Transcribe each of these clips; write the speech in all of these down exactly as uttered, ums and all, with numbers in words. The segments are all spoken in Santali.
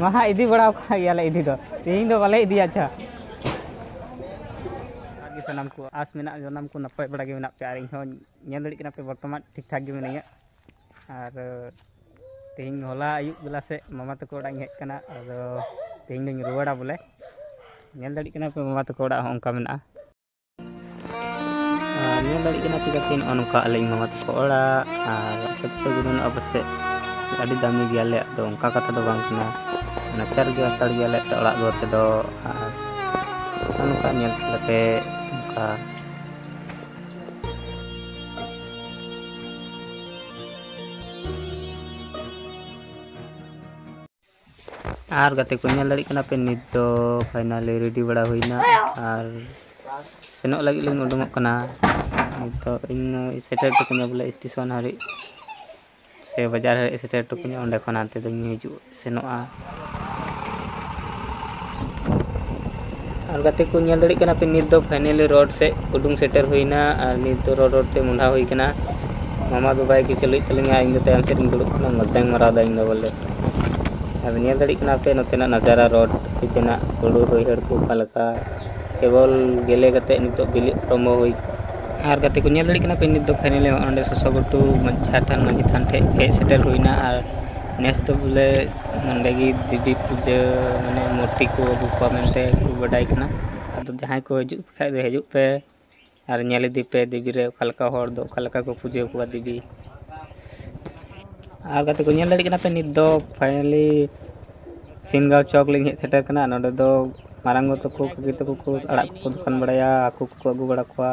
ᱢᱟ ᱦᱟᱸᱜ ᱤᱫᱤ ᱵᱟᱲᱟ ᱟᱠᱟᱫ ᱜᱮᱭᱟᱞᱮ ᱤᱫᱤ ᱫᱚ, ᱛᱮᱦᱮᱧ ᱫᱚ ᱵᱟᱞᱮ ᱤᱫᱤᱭᱟ᱾ ᱟᱪᱪᱷᱟ, ᱡᱚᱦᱟᱨ ᱜᱮ ᱥᱟᱱᱟᱢ ᱠᱚ, ᱟᱸᱥ ᱢᱮᱱᱟᱜᱼᱟ ᱥᱟᱱᱟᱢ ᱠᱚ ᱱᱟᱯᱟᱭ ᱵᱟᱲᱟ ᱜᱮ ᱢᱮᱱᱟᱜ ᱯᱮᱭᱟ, ᱟᱨ ᱤᱧ ᱦᱚᱸ ᱧᱮᱞ ᱫᱟᱲᱮᱭᱟᱜ ᱠᱟᱱᱟ ᱯᱮ ᱵᱚᱨᱛᱚᱢᱟᱱ ᱴᱷᱤᱠ ᱴᱷᱟᱠ ᱜᱮ ᱢᱤᱱᱟᱹᱧᱟ᱾ ᱟᱨ ᱛᱮᱦᱮᱧ ᱦᱚᱞᱟ ᱟᱹᱭᱩᱵ ᱵᱮᱞᱟ ᱥᱮᱫ ᱢᱟᱢᱟ ᱛᱟᱠᱚ ᱚᱲᱟᱜ ᱤᱧ ᱦᱮᱡ ᱟᱠᱟᱱᱟ, ᱟᱫᱚ ᱛᱮᱦᱮᱧ ᱫᱚᱧ ᱨᱩᱣᱟᱹᱲᱟ ᱵᱚᱞᱮ᱾ ᱧᱮᱞ ᱫᱟᱲᱮᱭᱟᱜ ᱠᱟᱱᱟ ᱯᱮ ᱢᱟᱢᱟ ᱛᱟᱠᱚ ᱚᱲᱟᱜ ᱦᱚᱸ ᱚᱱᱠᱟ ᱢᱮᱱᱟᱜᱼᱟ᱾ ᱟᱨ ᱧᱮᱞ ᱫᱟᱲᱮᱭᱟᱜ ᱠᱟᱱᱟ ᱯᱮ ᱜᱟᱛᱮ, ᱱᱚᱜᱼᱚ ᱱᱚᱝᱠᱟ ᱟᱞᱮ ᱤᱧ ᱢᱟᱢᱟ ᱛᱟᱠᱚ ᱚᱲᱟᱜ, ᱟᱨ ᱟᱯᱮ ᱫᱚᱯᱮ ᱜᱩᱱᱟᱹᱱᱚᱜᱼᱟ ᱯᱟᱥᱮᱡ ᱟᱹᱰᱤ ᱫᱟᱢᱤ ᱜᱮᱭᱟᱞᱮ, ᱟᱫᱚ ᱚᱱᱠᱟ ᱠᱟᱛᱷᱟ ᱫᱚ ᱵᱟᱝ ᱠᱟᱱᱟ᱾ ᱱᱟᱪᱟᱨ ᱜᱮ ᱦᱟᱛᱟᱲ ᱜᱮᱭᱟᱞᱮ ᱮᱱᱛᱮ ᱚᱲᱟᱜ ᱫᱩᱣᱟᱹᱨ ᱛᱮᱫᱚ, ᱟᱨ ᱱᱚᱜᱼᱚ ᱱᱚᱝᱠᱟ ᱧᱮᱞ ᱛᱟᱞᱮ ᱯᱮ ᱚᱱᱠᱟ᱾ ᱟᱨ ᱜᱟᱛᱮ ᱠᱚ, ᱧᱮᱞ ᱫᱟᱲᱮᱭᱟᱜ ᱠᱟᱱᱟ ᱯᱮ, ᱱᱤᱛ ᱫᱚ finally ready ᱵᱟᱲᱟ ᱦᱩᱭᱱᱟ ᱟᱨ ᱥᱮᱱᱚᱜ ᱞᱟᱹᱜᱤᱫ ᱞᱤᱧ ᱩᱰᱩᱝᱚᱜ ᱠᱟᱱᱟ᱾ ᱱᱤᱛ ᱫᱚ ᱤᱧ ᱥᱮᱴᱮᱨ ᱦᱚᱴᱚ ᱠᱟᱹᱧᱟ ᱵᱚᱞᱮ ᱥᱴᱮᱥᱚᱱ ᱦᱟᱹᱨᱤᱡ, ᱥᱮ ᱵᱟᱡᱟᱨ ᱦᱟᱹᱨᱤᱡ ᱥᱮᱴᱮᱨ ᱦᱚᱴᱚ ᱠᱟᱹᱧᱟ, ᱚᱸᱰᱮ ᱠᱷᱚᱱ ᱦᱟᱱᱛᱮ ᱫᱚᱧ ᱦᱤᱡᱩᱜ ᱥᱮᱱᱚᱜᱼᱟ᱾ ᱟᱨ ᱜᱟᱛᱮ ᱠᱚ, ᱧᱮᱞ ᱫᱟᱲᱮᱭᱟᱜ ᱠᱟᱱᱟ ᱯᱮ, ᱱᱤᱛ ᱫᱚ finally road ᱥᱮᱫ ᱩᱰᱩᱝ ᱥᱮᱴᱮᱨ ᱦᱩᱭᱱᱟ᱾ ᱟᱨ ᱱᱤᱛ ᱫᱚ road road ᱛᱮ ᱢᱚᱦᱰᱟ ᱦᱩᱭ ᱠᱟᱱᱟ᱾ ᱢᱟᱢᱟ ᱫᱚ bike ᱮ ᱪᱟᱹᱞᱩᱭᱮᱫ ᱛᱟᱹᱞᱤᱧᱟ, ᱤᱧ ᱫᱚ ᱛᱟᱭᱚᱢ ᱥᱮᱫ ᱨᱤᱧ ᱫᱩᱲᱩᱵ ᱠᱟᱱᱟ, ᱢᱚᱡᱟᱧ ᱢᱟᱨᱟᱣ ᱮᱫᱟ ᱤᱧ ᱫᱚ ᱵᱚᱞᱮ᱾ ᱟᱨ ᱧᱮᱞ ᱫᱟᱲᱮᱭᱟᱜ ᱠᱟᱱᱟ ᱯᱮ ᱱᱚᱛᱮᱱᱟᱜ ᱱᱟᱡᱟᱨᱟ, road ᱱᱚᱛᱮᱱᱟᱜ ᱦᱩᱲᱩ ᱵᱟᱹᱭᱦᱟᱹᱲ ᱠᱚ ᱚᱠᱟ ᱞᱮᱠᱟ, ᱠᱮᱵᱚᱞ ᱜᱮᱞᱮ ᱠᱟᱛᱮ ᱱᱤᱛᱚᱜ ᱵᱤᱞᱤ ᱟᱨᱚᱢᱵᱚ ᱦᱩᱭ᱾ ᱟᱨ ᱜᱟᱛᱮ ᱠᱚ, ᱧᱮᱞ ᱫᱟᱲᱮᱭᱟᱜ ᱠᱟᱱᱟ ᱯᱮ, ᱱᱤᱛ ᱫᱚ finally ᱱᱚᱜᱼᱚᱭ ᱱᱚᱸᱰᱮ ᱥᱚᱥᱚ ᱜᱷᱩᱴᱩ ᱡᱷᱟᱲ ᱛᱷᱟᱱ ᱢᱟᱹᱡᱷᱤ ᱛᱷᱟᱱ ᱴᱷᱮᱡ ᱦᱮᱡ ᱥᱮᱴᱮᱨ ᱦᱩᱭᱱᱟ᱾ ᱟᱨ ᱱᱮᱥ ᱫᱚ ᱵᱚᱞᱮ ᱱᱚᱸᱰᱮ ᱜᱮ ᱫᱮᱵᱤ ᱯᱩᱡᱟᱹ, ᱢᱟᱱᱮ ᱢᱩᱨᱛᱤ ᱠᱚ ᱟᱹᱜᱩ ᱠᱚᱣᱟ ᱢᱮᱱᱛᱮ ᱠᱚ ᱵᱟᱰᱟᱭ ᱠᱟᱱᱟ᱾ ᱟᱫᱚ ᱡᱟᱦᱟᱸᱭ ᱠᱚ ᱦᱤᱡᱩᱜ ᱠᱷᱟᱡ ᱫᱚ ᱦᱤᱡᱩᱜ ᱯᱮ ᱟᱨ ᱧᱮᱞ ᱤᱫᱤ ᱯᱮ ᱫᱮᱵᱤ ᱨᱮ ᱚᱠᱟ ᱞᱮᱠᱟ ᱦᱚᱲ ᱫᱚ ᱚᱠᱟ ᱞᱮᱠᱟ ᱠᱚ ᱯᱩᱡᱟᱹ ᱠᱚᱣᱟ ᱫᱮᱵᱤ᱾ ᱟᱨ ᱜᱟᱛᱮ ᱠᱚ, ᱧᱮᱞ ᱫᱟᱲᱮᱭᱟᱜ ᱠᱟᱱᱟ ᱯᱮ, ᱱᱤᱛ ᱫᱚ finally ᱥᱤᱱᱜᱟᱸᱣ ᱪᱚᱠ ᱞᱤᱧ ᱦᱮᱡ ᱥᱮᱴᱮᱨ ᱠᱟᱱᱟ᱾ ᱱᱚᱸᱰᱮ ᱫᱚ ᱢᱟᱨᱟᱝ ᱜᱚ ᱛᱟᱠᱚ, ᱠᱟᱠᱤ ᱛᱟᱠᱚ ᱠᱚ ᱟᱲᱟᱜ ᱠᱚᱠᱚ ᱫᱚᱠᱟᱱ ᱵᱟᱲᱟᱭᱟ, ᱦᱟᱹᱠᱩ ᱠᱚᱠᱚ ᱟᱹᱜᱩ ᱵᱟᱲᱟ ᱠᱚᱣᱟ᱾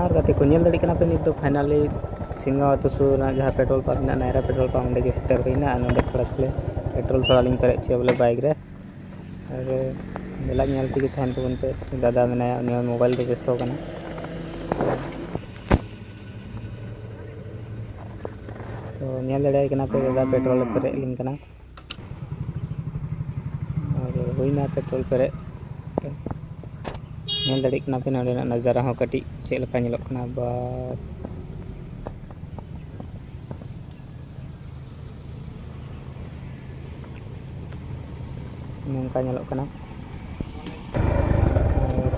ᱟᱨ ᱜᱟᱛᱮ ᱠᱚ, ᱧᱮᱞ ᱫᱟᱲᱮᱭᱟᱜ ᱠᱟᱱᱟ ᱯᱮ, ᱱᱤᱛ ᱫᱚ finally ᱥᱤᱱᱜᱟᱸᱣ ᱟᱹᱛᱩ ᱥᱩᱨ ᱨᱮᱱᱟᱜ ᱡᱟᱦᱟᱸ petrol pump ᱢᱮᱱᱟᱜᱼᱟ, ᱱᱟᱭᱨᱟ petrol pump, ᱚᱸᱰᱮ ᱜᱮ ᱥᱮᱴᱮᱨ ᱦᱩᱭᱱᱟ᱾ ᱟᱨ ᱱᱚᱸᱰᱮ ᱛᱷᱚᱲᱟ ᱛᱟᱦᱞᱮ petrol ᱛᱷᱚᱲᱟ ᱞᱤᱧ ᱯᱮᱨᱮᱡ ᱦᱚᱪᱚᱭᱟ ᱵᱚᱞᱮ bike ᱨᱮ᱾ ᱟᱨ ᱫᱮᱞᱟ ᱧᱮᱞ ᱛᱮᱜᱮ ᱛᱟᱦᱮᱱ ᱛᱟᱵᱚᱱ ᱯᱮ, ᱫᱟᱫᱟ ᱢᱮᱱᱟᱭᱟ, ᱩᱱᱤ ᱦᱚᱸ mobile ᱨᱮ ᱵᱮᱥᱛᱚ ᱠᱟᱱᱟ᱾ ᱛᱚ ᱧᱮᱞ ᱫᱟᱲᱮᱭᱟᱭ ᱠᱟᱱᱟ ᱯᱮ, ᱫᱟᱫᱟ petrol ᱮ ᱯᱮᱨᱮᱡ ᱟᱹᱞᱤᱧ ᱠᱟᱱᱟ᱾ ᱟᱨ ᱦᱩᱭᱱᱟ petrol ᱯᱮᱨᱮᱡ᱾ ᱧᱮᱞ ᱫᱟᱲᱮᱭᱟᱜ ᱠᱟᱱᱟ ᱯᱮ ᱱᱚᱰᱮᱱᱟᱜ ᱱᱟᱡᱟᱨᱟ ᱦᱚᱸ ᱠᱟᱹᱴᱤᱡ ᱪᱮᱫ ᱞᱮᱠᱟ ᱧᱮᱞᱚᱜ ᱠᱟᱱᱟ, ᱵᱟ ᱱᱚᱝᱠᱟ ᱧᱮᱞᱚᱜ ᱠᱟᱱᱟ᱾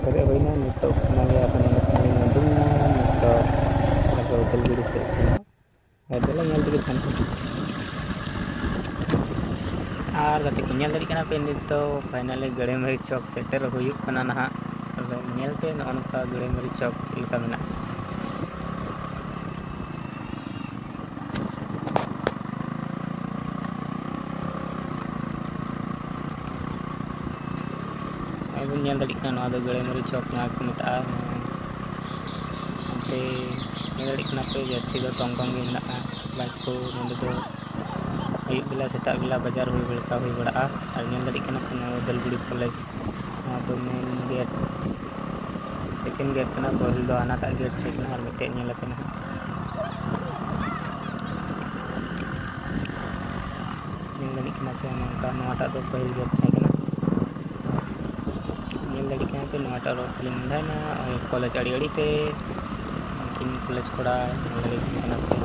ᱯᱮᱨᱮᱡ ᱦᱩᱭᱱᱟ, ᱱᱤᱛᱚᱜ ᱚᱱᱟᱜᱮ ᱟᱫᱚ ᱱᱚᱰᱮ ᱠᱷᱚᱱ ᱞᱤᱧ ᱩᱰᱩᱝᱱᱟ᱾ ᱱᱤᱛᱚᱜ ᱟᱫᱚ ᱩᱫᱟᱞᱜᱩᱲᱤ ᱥᱮᱫ ᱥᱮᱱᱚᱜ᱾ ᱟᱨ ᱫᱮᱞᱟ ᱧᱮᱞ ᱛᱮᱜᱮ ᱛᱟᱦᱮᱱ ᱯᱮ᱾ ᱟᱨ ᱜᱟᱛᱮ ᱠᱚ, ᱧᱮᱞ ᱫᱟᱲᱮᱭᱟᱜ ᱠᱟᱱᱟ ᱯᱮ, ᱱᱤᱛ ᱫᱚ finally ᱜᱟᱹᱲᱟᱹᱭᱢᱟᱹᱨᱤ ᱪᱚᱠ ᱥᱮᱴᱮᱨ ᱦᱩᱭᱩᱜ ᱠᱟᱱᱟ ᱱᱟᱦᱟᱜ᱾ ᱛᱚᱵᱮ ᱧᱮᱞ ᱯᱮ ᱱᱚᱜᱼᱚ ᱱᱚᱝᱠᱟ ᱜᱟᱹᱲᱟᱹᱭᱢᱟᱹᱨᱤ ᱪᱚᱠ ᱪᱮᱫ ᱞᱮᱠᱟ ᱢᱮᱱᱟᱜᱼᱟ᱾ ᱱᱚᱜᱼᱚᱭ ᱵᱚᱱ ᱧᱮᱞ ᱫᱟᱲᱮᱭᱟᱜ ᱠᱟᱱᱟ, ᱱᱚᱣᱟ ᱫᱚ ᱜᱟᱹᱲᱟᱹᱭᱢᱟᱹᱨᱤ ᱪᱚᱠ ᱱᱚᱣᱟ ᱠᱚ ᱢᱮᱛᱟᱜᱼᱟ᱾ ᱦᱟᱱᱛᱮ ᱧᱮᱞ ᱫᱟᱲᱮᱭᱟᱜ ᱠᱟᱱᱟ ᱯᱮ, ᱡᱟᱹᱥᱛᱤ ᱫᱚ ᱴᱚᱝ ᱴᱚᱝ ᱜᱮ ᱢᱮᱱᱟᱜᱼᱟ᱾ ᱵᱟᱭᱤᱠ ᱠᱚ ᱱᱚᱸᱰᱮ ᱫᱚ ᱟᱹᱭᱩᱵ ᱵᱮᱞᱟ, ᱥᱮᱛᱟᱜ ᱵᱮᱞᱟ ᱵᱟᱡᱟᱨ ᱦᱩᱭ ᱵᱟᱲᱟ, ᱦᱩᱭ ᱵᱟᱲᱟᱜᱼᱟ᱾ ᱟᱨ ᱧᱮᱞ ᱫᱟᱲᱮᱭᱟᱜ ᱠᱟᱱᱟ ᱯᱮ, ᱱᱚᱣᱟ ᱫᱚ ᱩᱫᱟᱞᱜᱩᱲᱤ ᱠᱚᱞᱮᱡᱽ, ᱱᱚᱣᱟ ᱫᱚ ᱢᱮᱱ ᱜᱮᱴ, ᱥᱮᱠᱮᱱᱰ ᱜᱮᱴ ᱠᱟᱱᱟ᱾ ᱯᱟᱹᱦᱤᱞ ᱫᱚ ᱦᱟᱱᱟᱴᱟᱜ ᱜᱮᱴ ᱛᱟᱦᱮᱸ ᱠᱟᱱᱟ, ᱟᱨ ᱢᱤᱫᱴᱮᱡ ᱧᱮᱞ ᱟᱯᱮ ᱱᱟᱦᱟᱜ᱾ ᱧᱮᱞ ᱫᱟᱲᱮᱭᱟᱜ ᱠᱟᱱᱟ ᱯᱮ, ᱱᱚᱝᱠᱟ ᱱᱚᱣᱟᱴᱟᱜ ᱫᱚ ᱯᱟᱹᱦᱤᱞ ᱜᱮᱴ ᱛᱟᱦᱮᱸ ᱠᱟᱱᱟ᱾ ᱧᱮᱞ ᱫᱟᱲᱮᱭᱟᱜ ᱠᱟᱱᱟ ᱯᱮ, ᱱᱚᱣᱟᱴᱟᱜ ᱨᱳᱰ ᱛᱮᱞᱤᱧ ᱢᱚᱦᱰᱟᱭᱮᱱᱟ, ᱱᱚᱜᱼᱚᱭ ᱠᱚᱞᱮᱡᱽ ᱟᱲᱮ ᱟᱲᱮ ᱛᱮ ᱩᱱᱠᱤᱱ ᱠᱚᱞᱮᱡᱽ ᱠᱚᱲᱟ ᱧᱮᱞ ᱫᱟᱲᱮᱭᱟᱠᱤᱱ ᱠᱟᱱᱟ ᱯᱮ᱾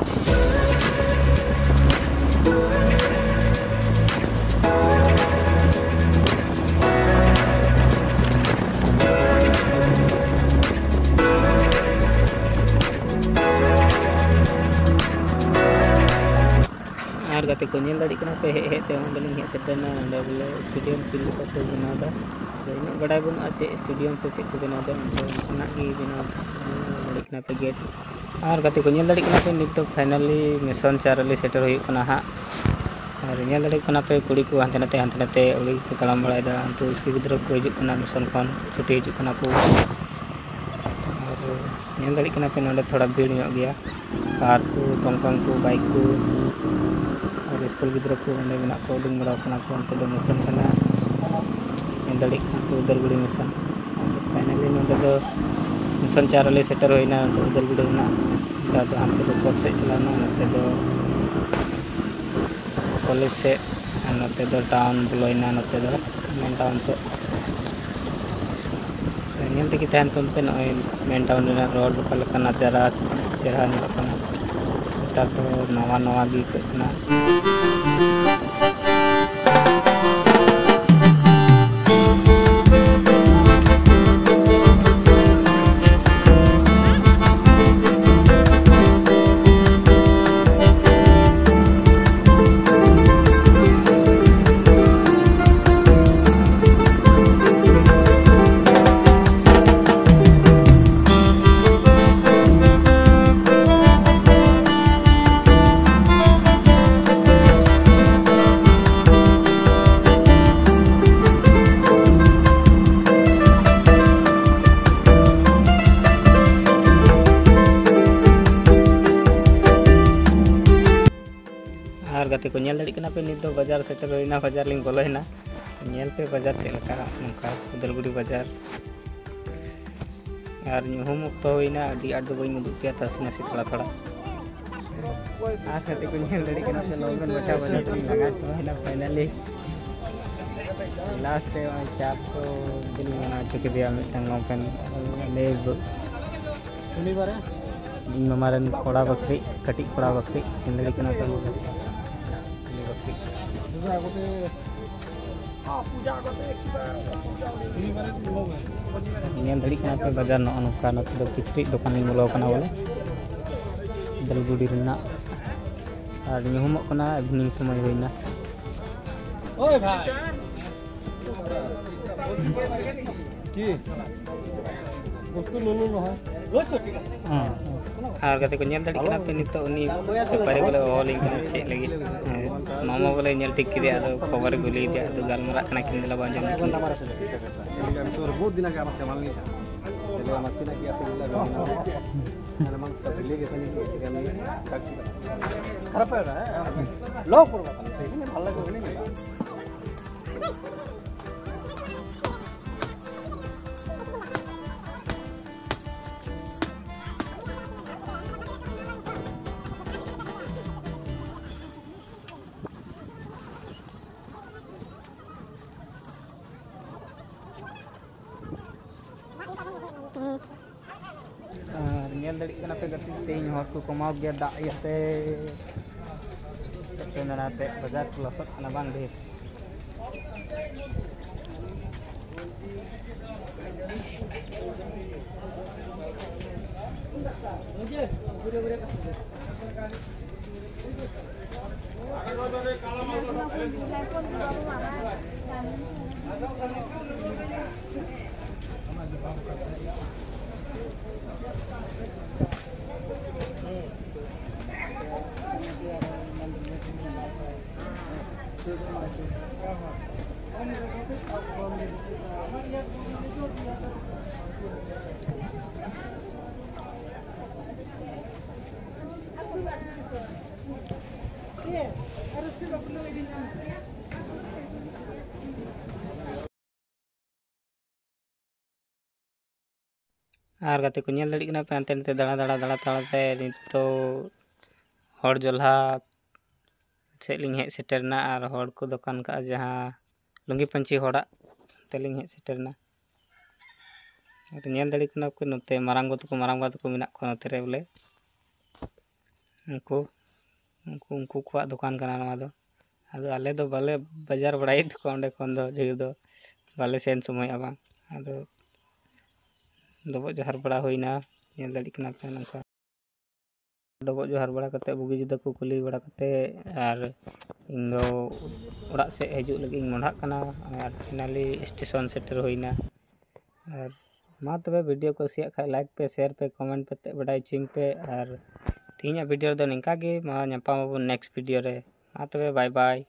ᱟᱨ ᱜᱟᱛᱮ ᱠᱚ, ᱧᱮᱞ ᱫᱟᱲᱮᱭᱟᱜ ᱠᱟᱱᱟ ᱯᱮ, ᱦᱮᱡ ᱦᱮᱡ ᱛᱮ ᱚᱸᱰᱮ ᱞᱤᱧ ᱦᱮᱡ ᱥᱮᱴᱮᱨ ᱮᱱᱟ᱾ ᱚᱸᱰᱮ ᱵᱚᱞᱮ stadium field ᱞᱮᱠᱟ ᱠᱚ ᱵᱮᱱᱟᱣ ᱮᱫᱟ᱾ ᱟᱫᱚ ᱩᱱᱟᱹᱜ ᱵᱟᱰᱟᱭ ᱵᱟᱹᱱᱩᱜᱼᱟ ᱪᱮᱫ stadium ᱥᱮ ᱪᱮᱫ ᱠᱚ ᱵᱮᱱᱟᱣ ᱮᱫᱟ, ᱟᱫᱚ ᱚᱱᱠᱟᱱᱟᱜ ᱜᱮ ᱵᱮᱱᱟᱣ, ᱧᱮᱞ ᱫᱟᱲᱮᱭᱟᱜ ᱠᱟᱱᱟ ᱯᱮ ᱜᱮᱴ᱾ ᱟᱨ ᱜᱟᱛᱮ ᱠᱚ, ᱧᱮᱞ ᱫᱟᱲᱮᱭᱟᱜ ᱠᱟᱱᱟ ᱯᱮ, ᱱᱤᱛ ᱫᱚ finally mission ᱪᱟᱨᱟᱞᱤ ᱥᱮᱴᱮᱨ ᱦᱩᱭᱩᱜ ᱠᱟᱱᱟ ᱦᱟᱸᱜ᱾ ᱟᱨ ᱧᱮᱞ ᱫᱟᱲᱮᱭᱟᱜ ᱠᱟᱱᱟ ᱯᱮ, ᱠᱩᱲᱤ ᱠᱚ ᱦᱟᱱᱛᱮ ᱱᱟᱛᱮ, ᱦᱟᱱᱛᱮ ᱱᱟᱛᱮ ᱟᱹᱣᱲᱤ ᱜᱮᱠᱚ ᱛᱟᱲᱟᱢ ᱵᱟᱲᱟᱭᱮᱫᱟ᱾ ᱩᱱᱠᱩ ᱥᱠᱩᱞ ᱜᱤᱫᱽᱨᱟᱹ ᱠᱚ ᱦᱤᱡᱩᱜ ᱠᱟᱱᱟ mission ᱠᱷᱚᱱ, ᱪᱷᱩᱴᱤ ᱦᱤᱡᱩᱜ ᱠᱟᱱᱟ ᱠᱚ᱾ ᱟᱨ ᱧᱮᱞ ᱫᱟᱲᱮᱭᱟᱜ ᱠᱟᱱᱟ ᱯᱮ, ᱱᱚᱰᱮ ᱛᱷᱚᱲᱟ ᱵᱷᱤᱲ ᱧᱚᱜ ᱜᱮᱭᱟ᱾ ᱠᱟᱨ ᱠᱚ, ᱴᱚᱝᱴᱚᱝ ᱠᱚ, ᱵᱟᱭᱤᱠ ᱠᱚ, ᱟᱨ ᱥᱠᱩᱞ ᱜᱤᱫᱽᱨᱟᱹ ᱠᱚ ᱚᱸᱰᱮ ᱢᱮᱱᱟᱜ ᱠᱚᱣᱟ, ᱩᱰᱩᱝ ᱵᱟᱲᱟ ᱠᱟᱱᱟ ᱠᱚ᱾ ᱚᱱᱛᱮ ᱫᱚ mission ᱠᱟᱱᱟ, ᱧᱮᱞ ᱫᱟᱲᱮᱭᱟᱜ ᱠᱟᱱᱟ ᱯᱮ ᱩᱫᱟᱞᱜᱩᱲᱤ mission᱾ ᱟᱫᱚ finally ᱱᱚᱰᱮ ᱫᱚ mission ᱪᱟᱨᱟᱞᱤ ᱥᱮᱴᱮᱨ ᱦᱩᱭᱱᱟ, ᱩᱫᱟᱞᱜᱩᱲᱤ ᱨᱮᱱᱟᱜ᱾ ᱚᱱᱠᱟ ᱫᱚ ᱦᱟᱱᱛᱮ ᱫᱚ ᱯᱚᱨ ᱥᱮᱫ ᱪᱟᱞᱟᱣᱱᱟ, ᱱᱚᱛᱮ ᱫᱚ ᱠᱚᱞᱮᱡᱽ ᱥᱮᱫ, ᱟᱨ ᱱᱚᱛᱮ ᱫᱚ ᱴᱟᱣᱩᱱ ᱵᱚᱞᱚᱭᱮᱱᱟ, ᱱᱚᱛᱮ ᱫᱚ ᱢᱮᱱ ᱴᱟᱣᱩᱱ ᱥᱮᱫ᱾ ᱧᱮᱞ ᱛᱮᱜᱮ ᱛᱟᱦᱮᱱ ᱛᱟᱵᱚᱱ ᱯᱮ, ᱱᱚᱜᱼᱚᱭ ᱢᱮᱱ ᱴᱟᱣᱩᱱ ᱨᱮᱱᱟᱜ ᱨᱳᱰ ᱚᱠᱟ ᱞᱮᱠᱟ ᱱᱟᱡᱟᱨᱟ ᱪᱮᱦᱨᱟ ᱧᱮᱞᱚᱜ ᱠᱟᱱᱟ᱾ ᱱᱮᱛᱟᱨ ᱫᱚ ᱱᱟᱣᱟ ᱱᱟᱣᱟ ᱜᱮ ᱟᱹᱭᱠᱟᱹᱜ ᱠᱟᱱᱟ᱾ ᱟᱨ ᱜᱟᱛᱮ ᱠᱚ, ᱧᱮᱞ ᱫᱟᱲᱮᱭᱟᱜ ᱠᱟᱱᱟ ᱯᱮ, ᱱᱤᱛ ᱫᱚ ᱵᱟᱡᱟᱨ ᱥᱮᱴᱮᱨ ᱦᱩᱭᱱᱟ, ᱵᱟᱡᱟᱨ ᱞᱤᱧ ᱵᱚᱞᱚᱭᱮᱱᱟ᱾ ᱧᱮᱞ ᱯᱮ ᱵᱟᱡᱟᱨ ᱪᱮᱫ ᱞᱮᱠᱟ, ᱱᱚᱝᱠᱟ ᱩᱫᱟᱞᱜᱩᱲᱤ ᱵᱟᱡᱟᱨ᱾ ᱟᱨ ᱧᱩᱦᱩᱢ ᱚᱠᱛᱚ ᱦᱩᱭᱱᱟ, ᱟᱹᱰᱤ ᱟᱸᱴ ᱫᱚ ᱵᱟᱹᱧ ᱩᱫᱩᱜ ᱯᱮᱭᱟ, ᱛᱟᱥᱮ ᱱᱟᱥᱮ ᱛᱷᱚᱲᱟ ᱛᱷᱚᱲᱟ᱾ ᱟᱨ ᱜᱟᱛᱮ ᱠᱚ, ᱧᱮᱞ ᱫᱟᱲᱮᱭᱟᱜ ᱠᱟᱱᱟ ᱯᱮ, ᱱᱚᱝᱠᱟᱱ ᱢᱟᱪᱷᱟ ᱵᱟᱹᱱᱩᱜ ᱛᱤᱧ ᱞᱟᱸᱜᱟ ᱪᱟᱵᱟᱭᱮᱱᱟ finally᱾ Last ᱨᱮ ᱱᱚᱜᱼᱚᱭ ᱪᱟᱯ ᱠᱚ ᱵᱤᱱ ᱢᱟᱱᱟᱣ ᱦᱚᱪᱚ ᱠᱮᱫᱮᱭᱟ ᱢᱤᱫᱴᱟᱝ ᱱᱚᱝᱠᱟᱱ ᱞᱟᱹᱭ ᱤᱧ ᱢᱟᱢᱟ ᱨᱮᱱ ᱠᱚᱲᱟ ᱵᱟᱠᱷᱨᱤ, ᱠᱟᱹᱴᱤᱡ ᱠᱚᱲᱟ ᱵᱟᱠᱷᱨᱤ, ᱧᱮᱞ ᱫᱟᱲᱮᱭᱟᱜ ᱠᱟᱱᱟ ᱯᱮ ᱩᱱᱤ ᱵᱟᱠᱷᱨᱤ᱾ ᱧᱮᱞ ᱫᱟᱲᱮᱭᱟᱜ ᱠᱟᱱᱟ ᱯᱮ ᱵᱟᱡᱟᱨ ᱱᱚᱜᱼᱚ ᱱᱚᱝᱠᱟ, ᱱᱚᱛᱮ ᱫᱚ ᱠᱤᱪᱨᱤᱡ ᱫᱚᱠᱟᱱ ᱞᱤᱧ ᱵᱚᱞᱚ ᱟᱠᱟᱱᱟ ᱵᱚᱞᱮ, ᱫᱟᱞᱜᱩᱰᱤ ᱨᱮᱱᱟᱜ᱾ ᱟᱨ ᱧᱩᱦᱩᱢᱚᱜ ᱠᱟᱱᱟ, evening ᱥᱚᱢᱚᱭ ᱦᱩᱭᱱᱟ᱾ ᱦᱮᱸ᱾ ᱟᱨ ᱜᱟᱛᱮ ᱠᱚ, ᱧᱮᱞ ᱫᱟᱲᱮᱭᱟᱜ ᱠᱟᱱᱟ ᱯᱮ ᱱᱤᱛᱚᱜ ᱩᱱᱤ ᱵᱮᱯᱟᱨᱤ ᱵᱚᱞᱮ ᱦᱚᱦᱚ ᱟᱹᱞᱤᱧ ᱠᱟᱱᱟ ᱪᱮᱫ ᱞᱟᱹᱜᱤᱫ᱾ ᱦᱮᱸ, ᱢᱟᱢᱟ ᱵᱚᱞᱮ ᱧᱮᱞ ᱴᱷᱤᱠ ᱠᱮᱫᱮᱭᱟ, ᱟᱫᱚ ᱠᱷᱚᱵᱚᱨᱮ ᱠᱩᱞᱤᱭᱮᱫᱮᱭᱟ, ᱟᱫᱚ ᱜᱟᱞᱢᱟᱨᱟᱜ ᱠᱟᱱᱟ ᱠᱤᱱ, ᱫᱮᱞᱟ ᱵᱚᱱ ᱟᱸᱡᱚᱢ ᱞᱮᱠᱤᱱ᱾ খারাপ হয় না, হ্যাঁ? লো করবো, ভালো লাগবে, বুঝলি? ᱟᱨ ᱧᱮᱞ ᱫᱟᱲᱮᱭᱟᱜ ᱠᱟᱱᱟ ᱯᱮ ᱜᱟᱛᱮ, ᱛᱮᱦᱮᱧ ᱦᱚᱲ ᱠᱚ ᱠᱚᱢᱟᱣ ᱜᱮᱭᱟ ᱫᱟᱜ ᱤᱭᱟᱹᱛᱮ᱾ ᱪᱮᱫ ᱯᱮ ᱢᱮᱱᱟ, ᱛᱮ ᱵᱟᱡᱟᱨ ᱠᱚ ᱞᱚᱥᱚᱫ ᱠᱟᱱᱟ ᱵᱟᱝ ᱰᱷᱮᱨ᱾ ᱟᱨ ᱜᱟᱛᱮ ᱠᱚ, ᱧᱮᱞ ᱫᱟᱲᱮᱭᱟᱜ ᱠᱟᱱᱟ ᱯᱮ, ᱦᱟᱱᱛᱮ ᱱᱟᱛᱮ ᱫᱟᱬᱟ ᱫᱟᱬᱟ ᱫᱟᱬᱟ ᱛᱟᱞᱟᱛᱮ ᱱᱤᱛᱚᱜ ᱦᱚᱲ ᱡᱚᱞᱦᱟ ᱥᱮᱫ ᱞᱤᱧ ᱦᱮᱡ ᱥᱮᱴᱮᱨ ᱮᱱᱟ᱾ ᱟᱨ ᱦᱚᱲ ᱠᱚ ᱫᱚᱠᱟᱱ ᱠᱟᱜᱼᱟ ᱡᱟᱦᱟᱸ ᱞᱩᱝᱜᱤ ᱯᱟᱹᱧᱪᱤ ᱦᱚᱲᱟᱜ, ᱚᱱᱛᱮ ᱞᱤᱧ ᱦᱮᱡ ᱥᱮᱴᱮᱨ ᱮᱱᱟ᱾ ᱟᱨ ᱧᱮᱞ ᱫᱟᱲᱮᱭᱟᱜ ᱠᱟᱱᱟ ᱯᱮ, ᱱᱚᱛᱮ ᱢᱟᱨᱟᱝ ᱜᱚ ᱛᱟᱠᱚ, ᱢᱟᱨᱟᱝ ᱵᱟ ᱛᱟᱠᱚ ᱢᱮᱱᱟᱜ ᱠᱚᱣᱟ ᱱᱚᱛᱮ ᱨᱮ ᱵᱚᱞᱮ᱾ ᱩᱱᱠᱩ, ᱩᱱᱠᱩ, ᱩᱱᱠᱩ ᱠᱚᱣᱟᱜ ᱫᱚᱠᱟᱱ ᱠᱟᱱᱟ ᱱᱚᱣᱟ ᱫᱚ᱾ ᱟᱫᱚ ᱟᱞᱮ ᱫᱚ ᱵᱟᱞᱮ ᱵᱟᱡᱟᱨ ᱵᱟᱲᱟᱭᱮᱫ ᱛᱟᱠᱚᱣᱟ ᱚᱸᱰᱮ ᱠᱷᱚᱱ ᱫᱚ ᱰᱷᱮᱨ ᱫᱚ, ᱵᱟᱞᱮ ᱥᱮᱱ ᱥᱚᱢᱚᱭᱚᱜᱼᱟ ᱵᱟᱝ᱾ ᱟᱫᱚ ᱰᱚᱵᱚᱜ ᱡᱚᱦᱟᱨ ᱵᱟᱲᱟ ᱦᱩᱭᱱᱟ, ᱧᱮᱞ ᱫᱟᱲᱮᱭᱟᱜ ᱠᱟᱱᱟ ᱯᱮ ᱱᱚᱝᱠᱟ᱾ ᱰᱚᱵᱚᱜ ᱡᱚᱦᱟᱨ ᱵᱟᱲᱟ ᱠᱟᱛᱮ, ᱵᱩᱜᱤ ᱡᱩᱫᱟᱹ ᱠᱚ ᱠᱩᱞᱤ ᱵᱟᱲᱟ ᱠᱟᱛᱮ, ᱟᱨ ᱤᱧ ᱫᱚ ᱚᱲᱟᱜ ᱥᱮᱫ ᱦᱤᱡᱩᱜ ᱞᱟᱹᱜᱤᱫ ᱤᱧ ᱢᱚᱦᱰᱟᱜ ᱠᱟᱱᱟ᱾ ᱟᱨ finally ᱥᱴᱮᱥᱚᱱ ᱥᱮᱴᱮᱨ ᱦᱩᱭᱱᱟ᱾ ᱟᱨ ᱢᱟ ᱛᱚᱵᱮ, ᱵᱷᱤᱰᱤᱭᱳ ᱠᱚ ᱠᱩᱥᱤᱭᱟᱜ ᱠᱷᱟᱡ like ᱯᱮ, share ᱯᱮ, comment ᱠᱟᱛᱮ ᱵᱟᱰᱟᱭ ᱦᱚᱪᱚᱧ ᱯᱮ᱾ ᱟᱨ ᱛᱮᱦᱮᱧᱟᱜ ᱵᱷᱤᱰᱤᱭᱳ ᱨᱮᱫᱚ ᱱᱤᱝᱠᱟ ᱜᱮ, ᱢᱟ ᱧᱟᱯᱟᱢ ᱟᱵᱚᱱ next ᱵᱷᱤᱰᱤᱭᱳ ᱨᱮ᱾ ᱢᱟ ᱛᱚᱵᱮ, bye bye᱾